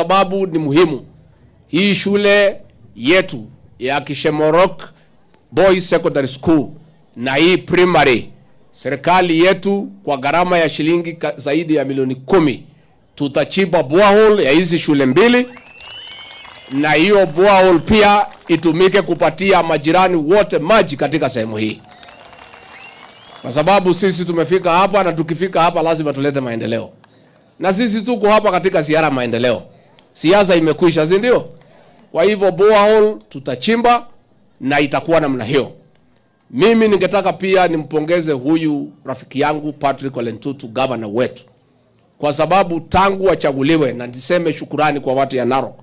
sababu ni muhimu. Hii shule yetu ya Kishemorok Boys Secondary School na hii primary, serikali yetu kwa gharama ya shilingi zaidi ya milioni 10 tutachimba borehole ya hizi shule mbili, na hiyo borehole pia itumike kupatia majirani wote maji katika sehemu hii. Kwa sababu sisi tumefika hapa, na tukifika hapa lazima tulete maendeleo. Na sisi tuko hapa katika ziara maendeleo. Siasa imekwisha, si ndio? Kwa hivyo borehole tutachimba na itakuwa namna hiyo. Mimi ningetaka pia nimpongeze huyu rafiki yangu Patrick Ole Ntutu, governor wetu, kwa sababu tangu wachaguliwe, na niseme shukurani kwa watu ya Narok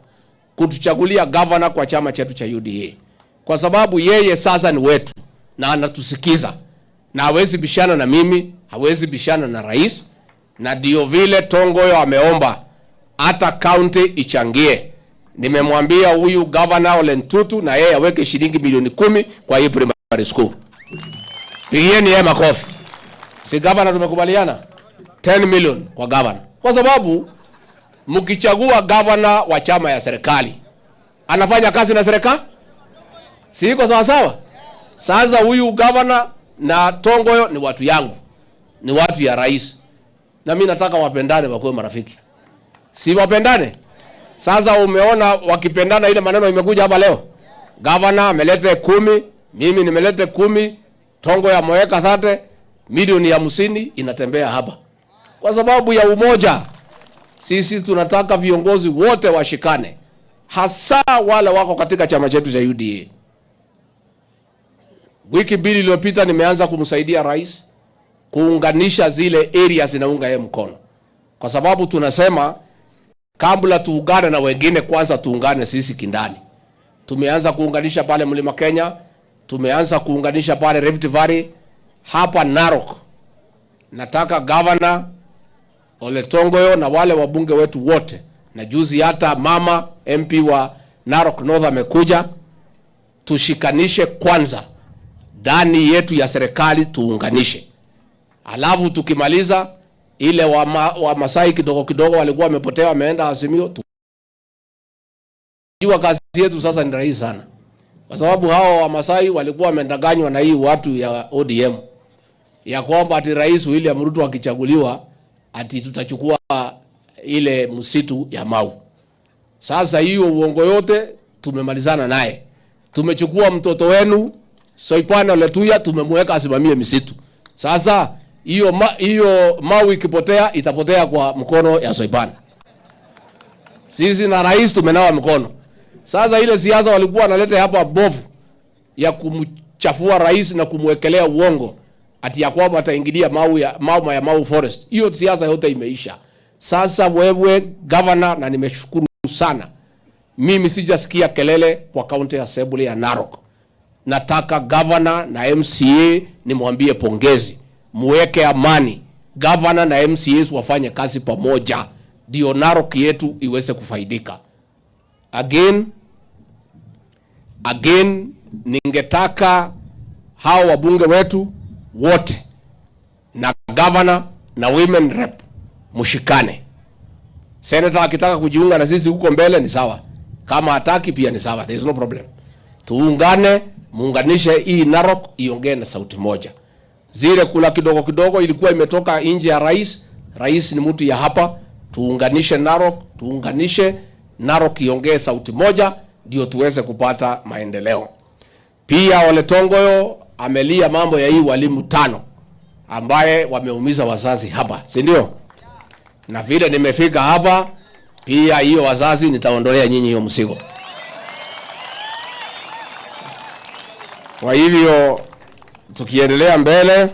kutuchagulia governor kwa chama chetu cha UDA, kwa sababu yeye sasa ni wetu na anatusikiza, na hawezi bishana na mimi, hawezi bishana na rais. Na ndio vile Tongoyo ameomba hata county ichangie. Nimemwambia huyu governor Ole Ntutu na yeye aweke shilingi milioni 10 kwa hii primary school. Pigieni yeye makofi. Si governor tumekubaliana 10 million kwa governor. Kwa sababu mkichagua governor wa chama ya serikali, anafanya kazi na serikali? Si iko sawa sawa? Sasa huyu governor na Tongoyo ni watu yangu, ni watu ya rais. Na mimi nataka wapendane, wakuwe marafiki. Si wapendane? Sasa umeona wakipendana, ile maneno imekuja hapa leo. Governor amelete 10, mimi nimelete 10, Tongoyo ameweka 30, milioni 50 inatembea hapa. Kwa sababu ya umoja. Sisi tunataka viongozi wote washikane, hasa wale wako katika chama chetu cha UDA. Wiki mbili iliyopita nimeanza kumsaidia rais kuunganisha zile areas zinaunga yeye mkono. Kwa sababu tunasema kabla tuungane na wengine, kwanza tuungane sisi kindani. Tumeanza kuunganisha pale Mlima Kenya, tumeanza kuunganisha pale Rift Valley, hapa Narok. Nataka governor Ole Tongoyo na wale wabunge wetu wote, na juzi hata mama MP wa Narok North amekuja, tushikanishe kwanza ndani yetu ya serikali, tuunganishe. Alafu tukimaliza ile wa Masai kidogo kidogo walikuwa wamepotea wameenda Azimio, tujua kazi yetu sasa ni rahisi sana. Kwa sababu hao wa Masai walikuwa wamedanganywa na hii watu ya ODM ya kwamba ati Rais William Ruto akichaguliwa ati tutachukua ile msitu ya Mau. Sasa hiyo uongo yote tumemalizana naye. Tumechukua mtoto wenu Soipan Letuya, tumemweka asimamie misitu. Sasa hiyo Mau ikipotea itapotea kwa mkono ya Soipan. Sisi na rais tumenawa mkono. Sasa ile siasa walikuwa wanaleta hapa bovu ya kumchafua rais na kumwekelea uongo ati ya kwamba ataingilia Mau ya Mau Forest. Hiyo siasa yote imeisha. Sasa wewe governor, na nimeshukuru sana, mimi sijasikia kelele kwa county assembly ya Narok. Nataka governor na MCA nimwambie pongezi. Muweke amani. Governor na MCAs wafanye kazi pamoja, ndio Narok yetu iweze kufaidika. Again ningetaka hao wabunge wetu wote na governor na women rep mshikane. Senator akitaka kujiunga na sisi huko mbele ni sawa, kama hataki pia ni sawa, there is no problem. Tuungane, muunganishe hii Narok iongee na sauti moja. Zile kula kidogo kidogo ilikuwa imetoka nje ya rais, rais ni mtu ya hapa. Tuunganishe Narok, tuunganishe Narok iongee sauti moja, ndio tuweze kupata maendeleo. Pia Ole Tongoyo amelia mambo ya hii walimu 5 ambaye wameumiza wazazi hapa, si ndio? Na vile nimefika hapa pia hiyo wazazi nitaondolea nyinyi hiyo mzigo. Kwa hivyo tukiendelea mbele